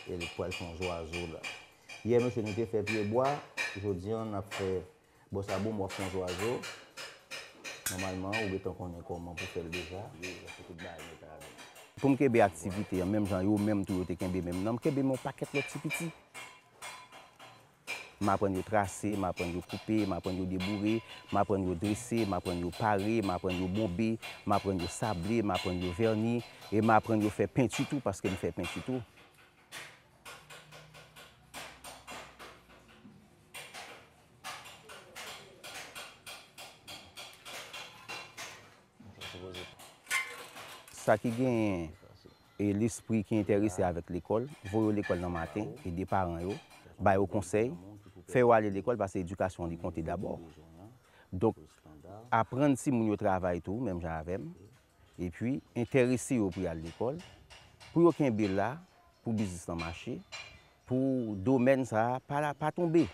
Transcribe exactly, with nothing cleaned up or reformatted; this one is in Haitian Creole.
E li pral fè yon zwazo la. Yè, mesye, nou te fè pyebwa, jodi a n ap fè bòs a boum, w ap fè yon zwazo. Nòmalman, ou gentan konnen kòman pou fè l deja. Pou m kenbe aktivite an, menm jan yo menm tou yo te kenbe menm nan, m kenbe men yon pakèt lòt ti piti. M aprann yo trase, m aprann yo koupe, m aprann yo deboure, m aprann yo drese, m aprann yo pare, m aprann yo bonbe, m aprann yo sable, m aprann yo vèni, e m aprann yo fè penti tou, paske m fè penti tou. Sa ki genyen e lespri ki enterese avèk lekòl, voye yo lekòl nan maten, ede paran yo, ba yo konsèy, fè yo ale lekòl, paske edikasyon li konte dabò. Donk, aprann timoun yo travay tou, menm jan avè m, epi enterese yo pou y al lekòl, pou yo kenbe la, pou biznis lan mache, pou domèn sa a pa, pa tonbe.